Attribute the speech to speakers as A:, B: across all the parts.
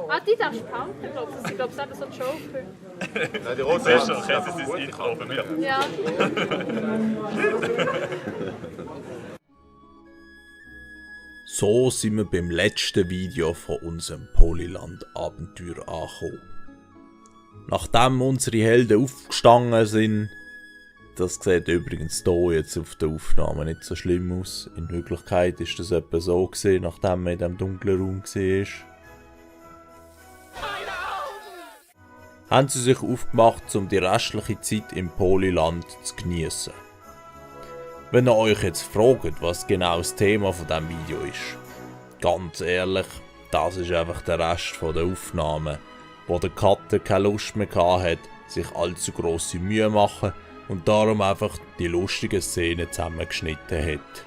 A: Ah, die darfst du behalten, glaube ich. Ich glaube, es ist eben so ein Joker.
B: Nein, die Rose ist schon. Käse ist das Intro bei mir.
A: Ja.
C: So sind wir beim letzten Video von unserem Polyland-Abenteuer angekommen. Nachdem unsere Helden aufgestanden sind, das sieht übrigens hier jetzt auf der Aufnahme nicht so schlimm aus. In Wirklichkeit ist das etwa so gewesen, nachdem man in diesem dunklen Raum war. Haben sie sich aufgemacht, um die restliche Zeit im Polyland zu genießen. Wenn ihr euch jetzt fragt, was genau das Thema von diesem Video ist, ganz ehrlich, das ist einfach der Rest der Aufnahmen, wo der Cutter keine Lust mehr hatte, sich allzu grosse Mühe machen und darum einfach die lustigen Szenen zusammengeschnitten hat.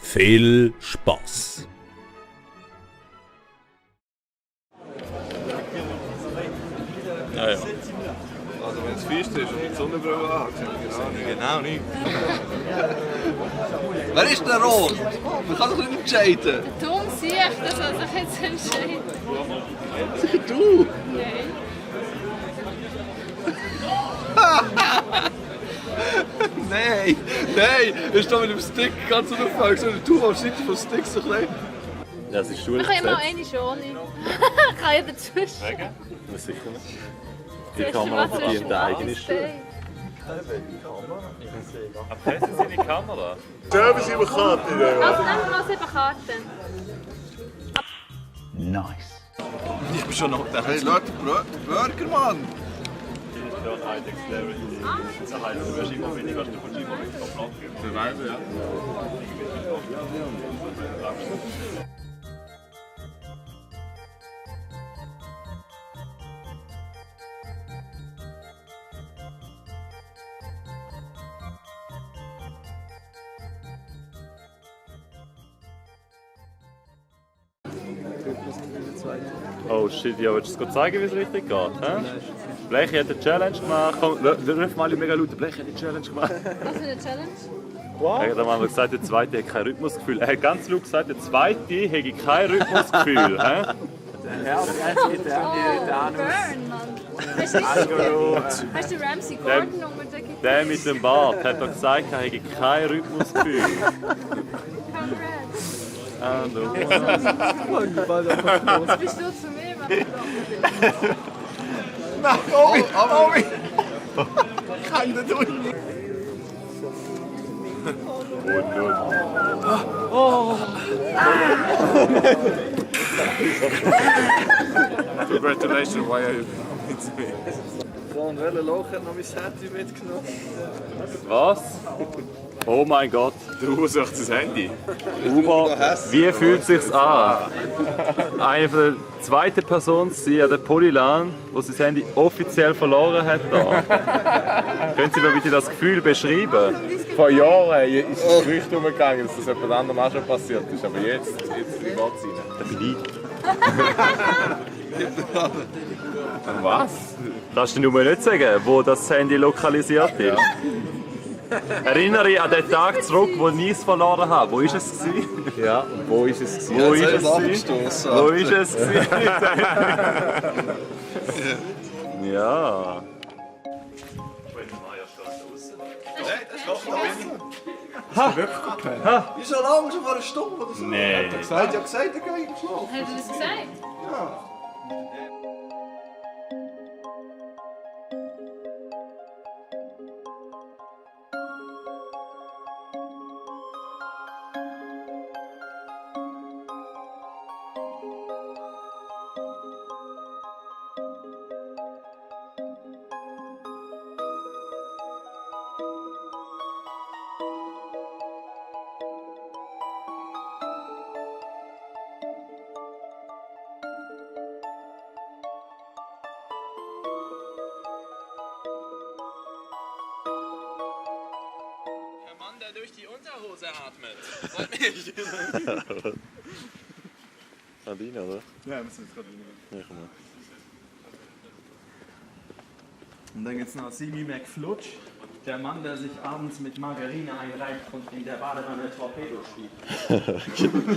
C: Viel Spaß!
B: Ja, ja. Also wenn es fest ist und die Sonnenbrille anhat, genau nicht.
D: Wer ist der Rot? Man kann doch nicht entscheiden.
A: Dumm sehe ich, das soll sich jetzt entscheiden.
D: Sicher du?
A: Nein.
D: Nein, nein, er ist da mit dem Stick ganz unauffällig. So du am Seite vom Stick so klein.
B: Ja, es ist
A: Wir
B: schwierig.
A: können mal eine schon nicht. Kann ja dazwischen.
B: Ja, sicher nicht. Die
A: Zuerst
B: Kamera
A: mal
B: verdient
A: zwischen
B: eine eigene
A: uns
B: Schuld. Aber das ist seine Kamera.
E: Service über Karte.
A: Also nehmen wir mal 7 Karten.
D: Ich bin schon noch der. Hey Leute, Burger, Mann!
B: Ja, ein Dexterity. Das heißt, du wirst immer weniger, als du kommst immer weniger Platz geben.
D: Beweise, ja.
B: Oh shit, ja, willst du es zeigen, wie es richtig geht? Blechi hat eine Challenge gemacht. Komm, ruf mal mega laut. Blechi hat eine Challenge gemacht.
A: Was für eine Challenge?
B: Er hat am Anfang gesagt, der Zweite hat kein Rhythmusgefühl. Er hat ganz laut gesagt, der Zweite hätte kein Rhythmusgefühl.
A: Oh, Burn, Mann. Hast du Ramsey Gordon unter der Gitarre?
B: Der mit dem Bart hat doch gesagt, er hätte kein Rhythmusgefühl.
A: Congrats.
B: Ah, no.
A: Jetzt bist du zu mir, Mann.
D: Nein, Omi! Omi! Kann ich nicht tun!
E: Congratulations, why are you
D: Von welchem Loch hat noch mein Handy mitgenommen?
B: Was? Oh mein Gott.
E: Du suchst das Handy.
B: Uber, wie fühlt es sich an? Eine von der zweiten Person zu sein an der Polyland, wo sie das Handy offiziell verloren hat. Da. Können Sie mir bitte das Gefühl beschreiben?
E: Vor Jahren ist das Gerücht umgegangen, dass das jemand anderem auch schon passiert ist. Aber jetzt geht es rein.
B: Da bin ich.
E: Und was?
B: Kannst du dir nur nicht sagen, wo das Handy lokalisiert ist? Erinnere dich an den Tag zurück, wo ich Nice verloren habe. Wo war es?
E: Ja, und wo ist es?
B: Wo ist es?
D: Abgestoßen.
B: Wo ist es? Ja.
D: Wieso lange? Schon vor einer Stunde oder so?
B: Nee.
D: Er hat ja gesagt, er geht schlafen.
A: Hat er das gesagt?
D: Ja.
F: Der durch die Unterhose atmet. Freut mich.
B: Nadine, oder?
D: Ja, müssen wir jetzt gerade wieder.
B: Ja, komm mal.
F: Und dann gibt es noch Simi McFlutsch, der Mann, der sich abends mit Margarine einreibt und in der Badewanne Torpedo spielt.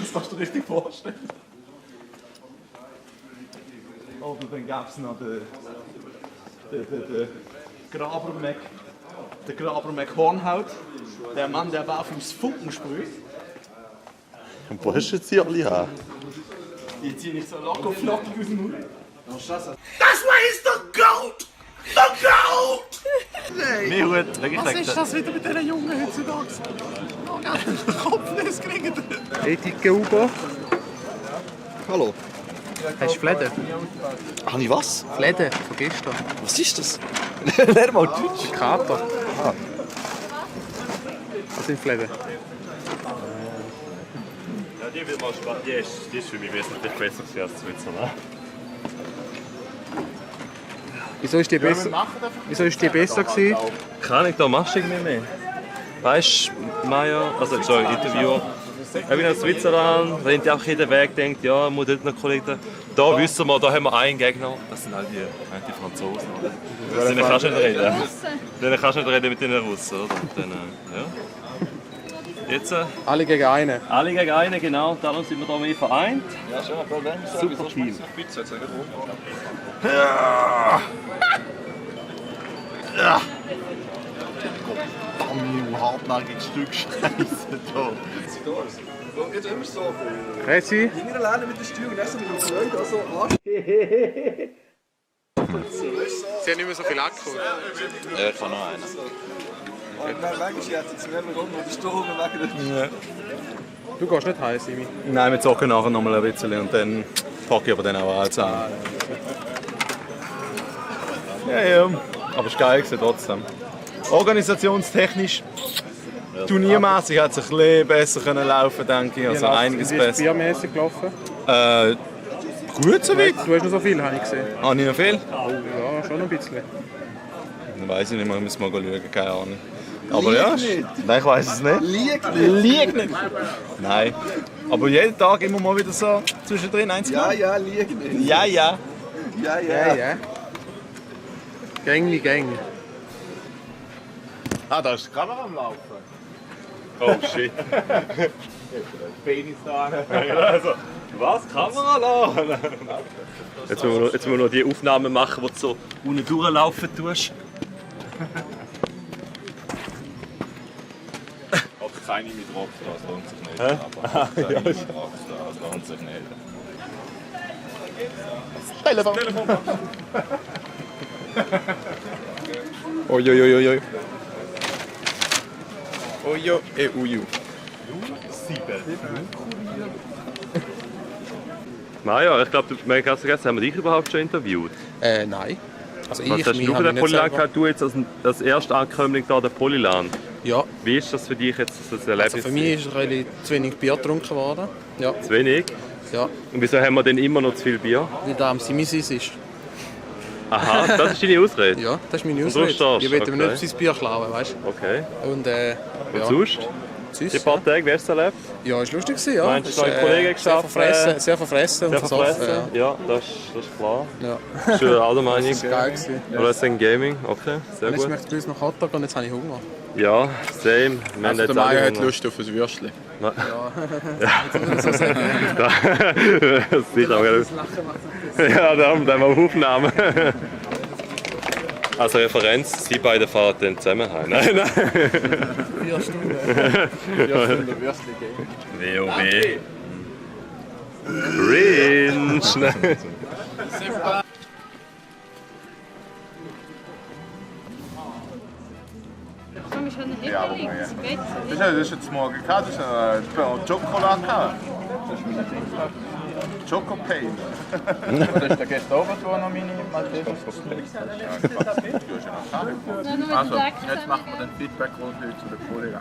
D: Das kannst du richtig vorstellen.
F: Oder dann gab es noch den Graber-Mac. Der Graber-Mac Hornhaut. Der Mann, der war aufs Funken sprüht.
E: Und wo hast du jetzt hier alle her?
F: Die ziehe ich so locker flockig aus dem Mund.
B: Mir gut, wirklich
F: Was ist das wieder mit diesen Jungen heutzutage? Kopfnis kriegen.
G: Hey, dicke Uber.
D: Hallo.
G: Hast du Fläden?
D: Habe ich was?
G: Fläden von gestern.
D: Was ist das? Lern mal Deutsch.
G: Kater. Was sind Fläden?
B: Ja, die wird mal spannend. Die ist für mich wesentlich besser als Switzerland.
G: Wieso ist die besser? Wieso ist die besser gewesen?
B: Keine Ahnung, da machst du irgendwie mehr. Weißt du, Maya, also sorry, Interviewer, ich bin in Switzerland, wenn ich einfach jeden Weg denkt, ja, muss dort noch Kollegen. Da wissen wir, da haben wir einen Gegner, das sind halt die Franzosen. Oder? Mit denen kannst du nicht reden. Mit denen kannst du nicht reden mit den Russen, oder? Und dann, ja. Jetzt,
G: Alle gegen einen.
B: alle gegen einen, genau, darum sind wir da mehr vereint.
D: Ja, schon ein Problem.
B: Super Team.
D: Du hartnäckiges Stück Scheiße da. Jetzt immer so.
G: Resi?
D: Jüngere lernen mit der Steuerung, und erst mit dem Freude, also
G: Sie haben nicht mehr so viel Akku.
E: Ja, ich habe noch einen.
D: Manchmal schert es mir immer rum, und die Steuerung wegen der...
G: Du gehst nicht heim, Simi.
F: Nein, wir zocken nachher noch mal ein bisschen und dann packe ich aber dann auch alles an. Ja. Aber es war geil trotzdem. Organisationstechnisch, turniermäßig hat es ein bisschen besser können laufen, denke ich. Also einiges
G: Wie ist
F: besser.
G: biermäßig gelaufen?
F: Gut soweit.
G: Du hast noch so viel, habe ich gesehen.
F: Habe ich noch viel?
G: Ja, schon ein bisschen.
F: Dann weiss ich nicht mehr, müssen wir mal schauen, keine Ahnung. Aber ja, nein, ich weiss es nicht.
D: Liegt
F: nicht. Nein. Aber jeden Tag immer mal wieder so zwischendrin eins gemacht.
D: Ja, liegt nicht.
F: Ja.
D: Ja.
G: Ja. Gang.
E: Ah, da ist die Kamera am Laufen.
B: Oh shit.
E: Penis da.
B: Also, was? Kamera laden? Jetzt müssen wir noch die Aufnahmen machen, die du so unten durchlaufen tust.
E: Hat keine mit Rockstar, das lohnt sich nicht. Aber keine mit Rockstar, das lohnt sich nicht.
G: Telefon.
F: Oi. Ojo, uju.
B: Maja, ich glaube, haben wir dich überhaupt schon interviewt?
G: Nein. Also
B: Was hast du für den Polylan gehabt? Du jetzt als erster Ankömmling da, der Polylan.
G: Ja.
B: Wie ist das für dich jetzt, das Erlebnis?
G: Also für mich ist relativ zu wenig Bier getrunken worden. Ja.
B: Zu wenig?
G: Ja.
B: Und wieso haben wir denn immer noch zu viel Bier?
G: Weil da am Simisis ist.
B: Aha, das ist deine Ausrede?
G: Ja, das ist meine
B: Und
G: Ausrede.
B: sonst stehst du?
G: Ich will
B: Okay.
G: ihm nicht sein Bier klauen, weißt
B: Okay.
G: du? Und
B: Und sonst? Die
G: Sonst,
B: paar Tage, wie hast du es erlebt?
G: ja, ist lustig gewesen, ja.
B: Meinst du,
G: Ist,
B: neue Kollegen geschaffen?
G: Sehr verfressen
B: Sehr
G: und versoffen.
B: verfressen? Ja, das ist klar.
G: Ja.
B: Schöne Allgemeinung.
G: Das war geil gewesen.
B: Wrestling Gaming, okay, sehr
G: Und jetzt
B: gut.
G: möchte ich grüß nach Hotdog und jetzt habe ich Hunger.
B: Ja, same. Wir haben jetzt alle Hunger.
F: Lust auf ein Würstchen.
G: So sagen.
B: Das sieht auch gut aus. Ja, da haben wir auf Aufnahme. Als Referenz, Sie beide fahren dann zusammen heim. Nein.
G: 4 Stunden.
F: 4 Stunden Würstchen geben.
B: WoW. Cringe.
A: Komm, ich habe eine Hecke ins Bett.
E: Das ist jetzt morgen gehabt, das ist ein Schokolade gehabt. Chocopain.
H: Das ist der gestern Abend, wo noch meine Maltesers gespielt hat.
A: Nein, nur
H: Also,
A: mit dem
H: jetzt machen wir den Feedback-Runde zu den Kollegen.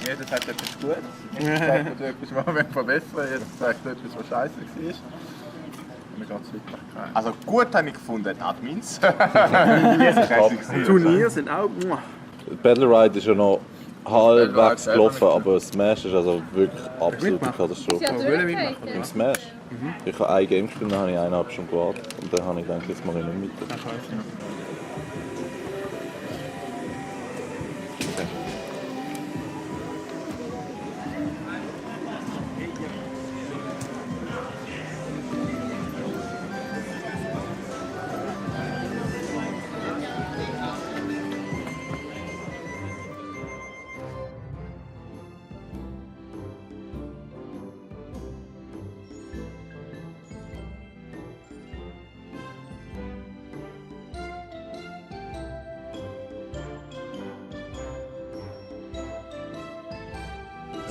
H: Jeder sagt etwas gut, jeder sagt etwas, was wir verbessern, jetzt sagt etwas, was scheiße war. Und dann geht es weiter.
E: Also gut habe ich gefunden, die Admins.
G: Turnier sind auch.
I: Battle Ride ist ja noch halbwegs
H: Ride selber
I: gelaufen,
H: nicht.
I: aber Smash ist also wirklich absolute
G: mitmachen?
I: Katastrophe.
A: Ja, durchgefallen.
I: Im Smash? Ich habe ein Game gespielt, dann habe ich 1,5 Stunden gewartet und dann habe ich gedacht, jetzt mache ich nicht weiter.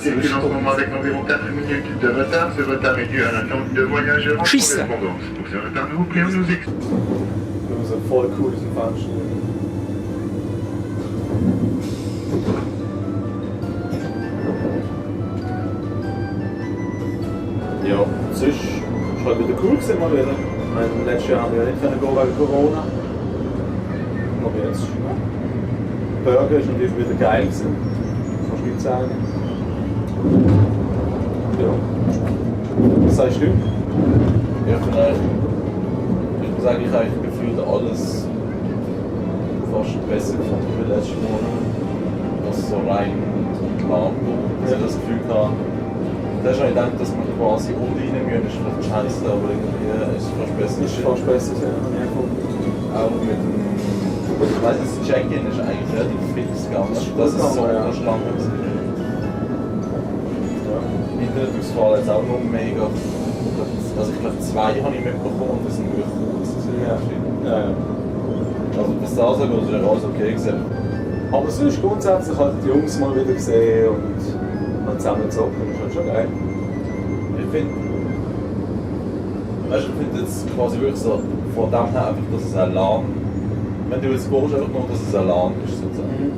J: Circule en ce moment avec environ 4 minutes de retard. Ce retard est dû à l'attente de voyageurs en correspondance. Pour ce retard, nous vous prions de nous excuser.
F: Das ist voll cool, diesen Fenster. Ja, sonst war es halt wieder cool gewesen, mal wieder. Ich meine, letztes Jahr haben wir ja nicht gehen wegen Corona. Aber jetzt. Burger ist natürlich wieder geil gewesen. Kannst du nicht sagen. Ja. Was sagst du?
I: Ja, ich muss sagen, ich habe gefühlt alles fast besser gefunden wie letztes Mal. Was so rein plan dass ich das Gefühl hatte. Da hast du gedacht, dass man quasi online müssen, ist vielleicht scheiße, aber irgendwie ist es fast besser.
F: Ist fast besser, ja.
I: Auch mit dem. Ich weiss, das Check-in ist eigentlich relativ fix gegangen, dass es so unterschlagen ist. Internetausfall jetzt auch noch mega. Also ich glaube 2 habe ich mitbekommen und das sind wirklich kurz.
F: Ja.
I: Also bis da ist ja alles okay gewesen.
F: Aber sonst grundsätzlich halt die Jungs mal wieder gesehen und mal zusammen zocken, das ist halt schon geil.
I: Ich finde jetzt quasi wirklich so von dem her einfach, dass es ein LAN. Wenn du jetzt gehst, einfach nur, dass es ein LAN ist sozusagen.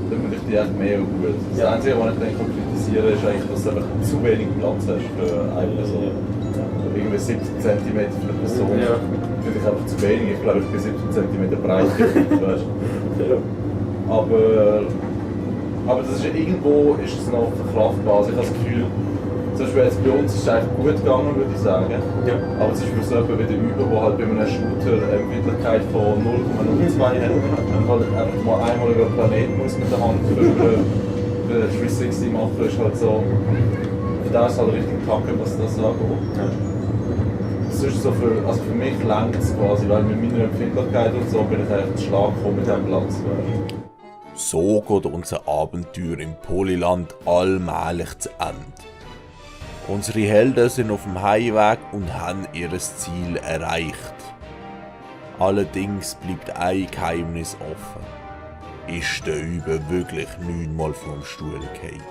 I: Dann finde ich die echt mega gut. Das Einzige, was ich denke, kritisieren ist eigentlich, dass du einfach zu wenig Platz hast für eine Person. Irgendwie 70 cm für eine Person. Ja. Finde ich einfach zu wenig. Ich glaube, ich bin 70 cm breit. Weißt? Ja. Aber das ist ja irgendwo ist es noch verkraftbar. Also ich habe das Gefühl, zum Beispiel jetzt bei uns ist es eigentlich gut gegangen, würde ich sagen.
F: Ja.
I: Aber zum Beispiel so jemand wie der Über, der halt bei einem Shooter eine Empfindlichkeit von 0,02 hat und halt einfach mal einmal über den Planeten muss mit der Hand über den 360 machen, ist halt so. Für das ist halt richtig kacke, was das angeht. Ja. Das ist so also für mich langt es quasi, weil mit meiner Empfindlichkeit und so bin ich eigentlich zu Schlag gekommen mit diesem Platz.
C: So geht unser Abenteuer im Polyland allmählich zu Ende. Unsere Helden sind auf dem Heimweg und haben ihr Ziel erreicht. Allerdings bleibt ein Geheimnis offen. Ist der Übe wirklich 9-mal vom Stuhl gefallen?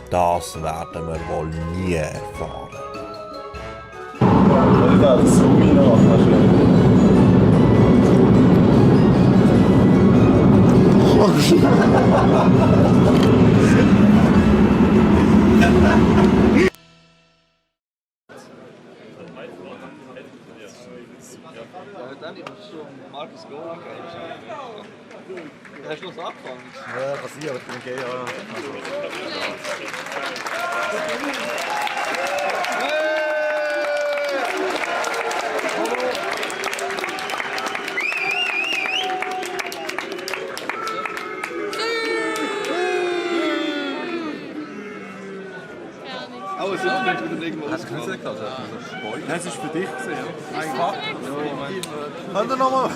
C: Das werden wir wohl nie erfahren.
F: Ich werde das Zoom reinmachen.
D: Markus Gola hast du noch was angefangen?
F: Ja, passiert, ich bin gay, ja.
D: Aber es ist nicht wieder irgendwo.
E: Hast du Künstler gehabt?
F: Nein, es ist für dich gesehen.
E: Einfach. Könnt ihr nochmal?